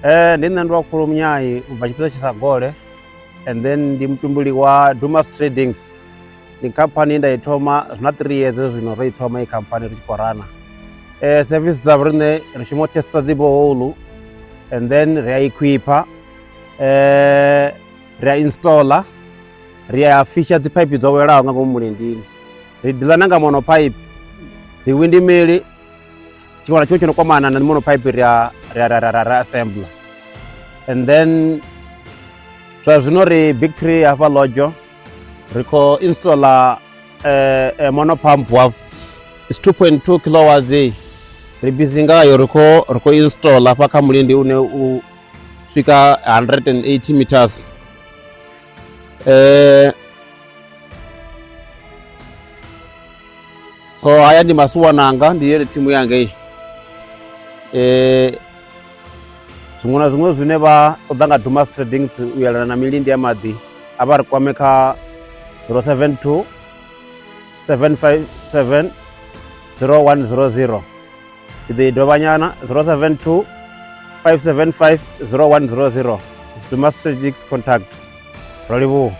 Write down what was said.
Ndi nṋe ndi wa khulu Munyai u bva tshipiḓa tshi sa gole and then ndi mutumbuli wa Dumas Tradings. Ndi khamphani nda i thoma zwi na 3 years zwino ro i thoma i khamphani ri tshi khou rana. Service dza riṋe ri shuma u testa dzi borehole and then ri a equipa, ri a installer, ri a fisha dzi pipe dzo welaho nga ngomu mulindini. Ri dealer na nga monopipe, dzi windmill, tshiṅwe na tshiṅwe tshi no kwamana na monopipe ri a ri a ri a ri assembler. And then zwa zwino ri Big Tree hafha Lodzho ri khou installer monopump wa it's 2.2 kilowatts eyi. Ri busy ngayo, ri khou installer hafha kha mulindi une u swika 180 meters. So haya ndi masiwana anga, ndi yone thimu yanga iyi. Zwiṅwe na zwiṅwe zwine vha ṱoḓa nga Dumas Tradings u yelana na milindi ya maḓi a vha ri kwame kha 072 757 0100. Ndi ḓo i dovha nyana, 072 575 0100. Dumas Tradings contact. Ro livhuwa.